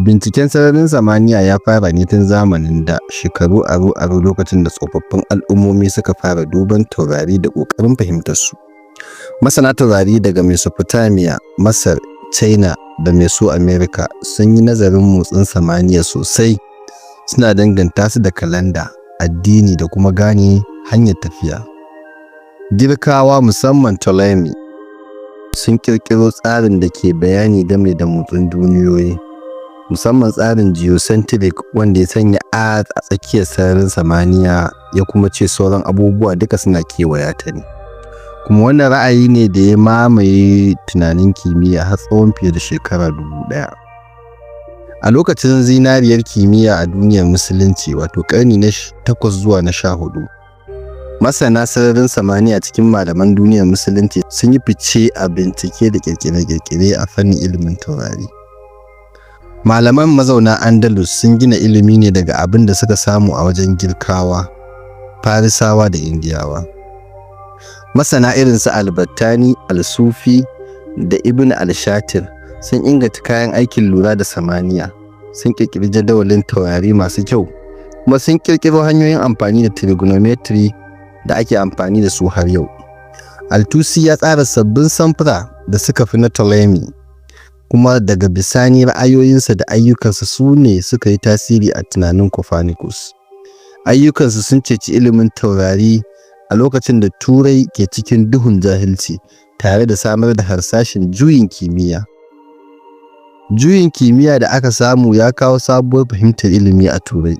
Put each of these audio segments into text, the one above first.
Binciken sararin samaniya ya fara ne tun zamanin da, shekaru aru-aru, lokacin da tsofaffin al'ummomi suka fara duban taurari da ƙoƙarin fahimtar su. Masana taurari daga Mesopotamia, Masar, China da Mesoamerica sun yi nazarin motsin samaniya sosai, suna danganta su da kalanda, addini da kuma gane hanyar tafiya. Girkawa, musamman Ptolemy, sun ƙirƙiro tsarin da ke bayani game da motsin duniyoyi, musamman tsarin geocentric wanda ya sanya Earth a tsakiyar sararin samaniya ya kuma ce sauran abubuwa duka suna kewaya ta ne. Kuma wannan ra'ayi ne da ya mamaye tunanin kimiyya har tsawon fiye da shekara 1000. A lokacin zinariyar kimiyya a duniyar Musulunci, wato ƙarni na 8 zuwa na 14, masana sararin samaniya cikin malaman duniyar Musulunci sun yi fice a bincike da ƙirƙire-ƙirƙire a fannin ilimin taurari. Malaman mazauna Andalus sun gina ilimi ne daga abin da suka samu a wajen Girkawa, Farisawa da Indiyawa. Masana irin su Al-Battani, Al-Sufi da Ibn al-Shatir sun inganta kayan aikin lura da samaniya, sun ƙirƙiri jadawalin taurari masu kyau, kuma sun ƙirƙiro hanyoyin amfani da trigonometry da ake amfani da su har yau. Al-Tusi ya tsara sabbin samfura da suka fi na Ptolemy, kuma daga bisani ra'ayoyinsa da ayyukansa su ne suka yi tasiri a tunanin Copernicus. Ayyukansu sun ceci ilimin taurari a lokacin da Turai ke cikin duhun jahilci, tare da samar da harsashin juyin kimiyya. Juyin kimiyya da aka samu ya kawo sabuwar fahimtar ilimi a Turai,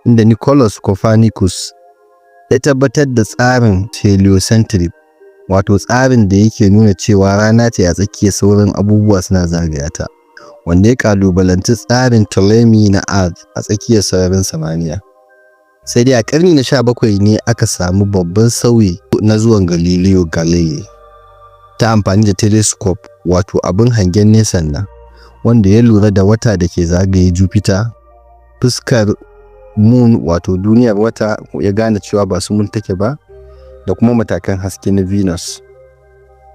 inda Nicolaus Copernicus ya tabbatar da tsarin heliocentric, wato tsarin da yake nuna cewa rana ce a tsakiyar, sauran abubuwa suna zagaya ta, wanda ya kalubalanci tsarin Ptolemy na Earth a tsakiyar sararin samaniya. Sai dai a ƙarni na 17 ne aka samu babban sauyi na zuwan Galileo Galilei ta amfani da telescope, wato abin hangen nesan nan, wanda ya lura da wata da ke zagaye Jupiter, fuskar moon, wato duniyar wata, ya gane cewa ba su moon take ba, da kuma matakan haske na Venus.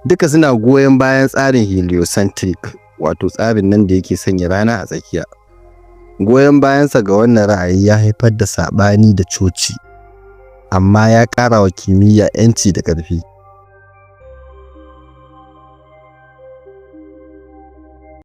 Duka suna goyon bayan tsarin heliocentric, wato tsarin nan da yake sanya rana a tsakiya. Goyon bayansa ga wannan ra'ayi ya haifar da saɓani da coci, amma ya ƙara wa kimiyya 'yanci da ƙarfi.